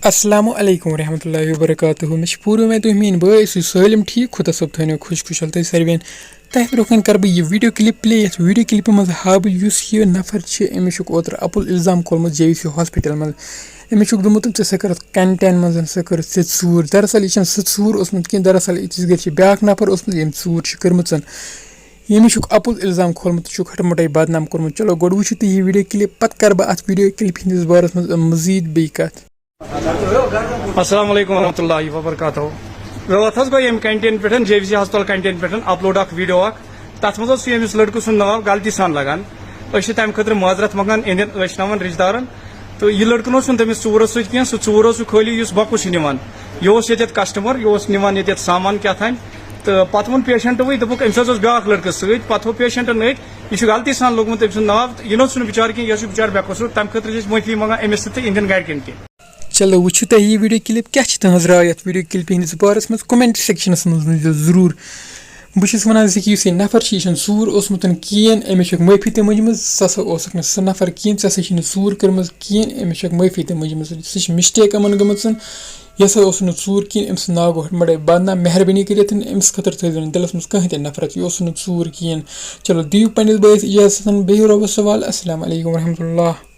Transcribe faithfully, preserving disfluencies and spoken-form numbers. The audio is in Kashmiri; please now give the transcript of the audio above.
السلام علیکم ورحمۃ اللہ وبرکاتہ۔ مےٚ چھِ پوٗرٕ وۄمید تُہۍ میٛٲنۍ بٲے ٲسِو سٲلِم ٹھیٖک۔ خۄدا صٲب تھٲینو خۄش خۄشحال تۄہہِ ساروِیَن۔ تۄہہِ برونٛہہ کَنہِ کَرٕ بہٕ یہِ video clip play۔ یَتھ video clipہِ منٛز ہاوٕ بہٕ یُس یہِ نفر چھِ، أمِس چھُکھ اوترٕ اَپُز اِلزام کھولمُت جے وی سی hospital منٛز۔ أمِس چھُکھ دوٚپمُت، "ژےٚ سا کٔرٕتھ canteen منٛز، ژےٚ کٔرٕتھ ژےٚ ژوٗر۔" دراصل یہِ چھَنہٕ سُہ ژوٗر اوسمُت کینٛہہ، دراصل أکِس گَرِ چھِ بیٛاکھ نفر اوسمُت، ییٚمۍ ژوٗر چھِ کٔرمٕژ۔ ییٚمِس چھُکھ اَپُز اِلزام کھولمُت، ژٕ چھُکھ ہَٹہٕ مَٹَے بدنام کوٚرمُت۔ چلو، گۄڈٕ وٕچھِو تُہۍ یہِ video clip، پَتہٕ کَرٕ بہٕ اَتھ video clipہِ ہِنٛدِس بارَس منٛز مٔزیٖد بیٚیہِ کَتھ۔ السلام علیکم ورحمۃ اللہ وبرکاتہ۔ راتھ حظ گوٚو ییٚمہِ canteen پٮ۪ٹھ، جے وی سی ہسپتال canteen پٮ۪ٹھ upload اکھ video اکھ۔ تَتھ منٛز اوس ییٚمِس لٔڑکہٕ سُنٛد ناو غلطی سان لگان۔ أسۍ چھِ تَمہِ خٲطرٕ معذرت منٛگان، یِہنٛدٮ۪ن ٲشناوَن، رِشتہٕ دارَن۔ تہٕ یہِ لٔڑکہٕ نہ اوس نہٕ تٔمِس ژوٗرَس سۭتۍ کینٛہہ، سُہ ژوٗر اوس سُہ خٲلی یُس بۄکُس چھُ نِوان۔ یہِ اوس ییٚتٮ۪تھ customer، یہِ اوس نِوان ییٚتٮ۪تھ سامان کیٛاہ تام۔ تہٕ پَتہٕ ووٚن patientوٕے، دوٚپُکھ، "أمِس حظ اوس بیٛاکھ لٔڑکہٕ سۭتۍ۔" پَتہٕ ہوو patientن أتھۍ، یہِ چھُ غلطی سان لوٚگمُت أمۍ سُنٛد ناو، تہٕ یہِ نہ اوس نہٕ بِچارٕ کینٛہہ، یہِ حظ چھُ بِچارٕ بے قصوٗر، تَمہِ خٲطرٕ چھِ أسۍ معٲفی منٛگان أمِس تہِ تہٕ یِہنٛدٮ۪ن گرِکٮ۪ن تہِ۔ چلو، وٕچھِو تۄہہِ یہِ video clip، کیٛاہ چھِ تُہٕنٛز راے یَتھ video clipہِ ہِنٛدِس بارَس منٛز؟ Comment sectionس منٛز ؤنۍزیو ضروٗر۔ بہٕ چھُس وَنان زِ کہِ یُس یہِ نفر چھُ، یہِ چھُنہٕ ژوٗر اوسمُت کِہیٖنۍ، أمِس چھَکھ معٲفی تہِ مٔنٛجمٕژ، ژٕ ہسا اوسُکھ نہٕ سُہ نفر کِہیٖنۍ، ژےٚ ہسا چھِ نہٕ ژوٗر کٔرمٕژ کِہیٖنۍ، أمِس چھَکھ معٲفی تہِ مٔنٛجمٕژ، سُہ چھِ mistake یِمَن گٔمٕژ، یہِ ہسا اوس نہٕ ژوٗر کِہیٖنۍ، أمۍ سُنٛد ناو گوٚو ہَٹہٕ مَٹَے بدنام، مہربٲنی کٔرِتھ أمِس خٲطرٕ تھٲیزیو نہٕ دِلَس منٛز کٕہٕنۍ تہِ نفرت، یہِ اوس نہٕ ژوٗر کِہیٖنۍ۔ چلو، دِیِو پنٛنِس بٲیِس اِجازت، بیٚہِو رۄبَس حوالہٕ، السلام علیکم ورحمتہ اللہ۔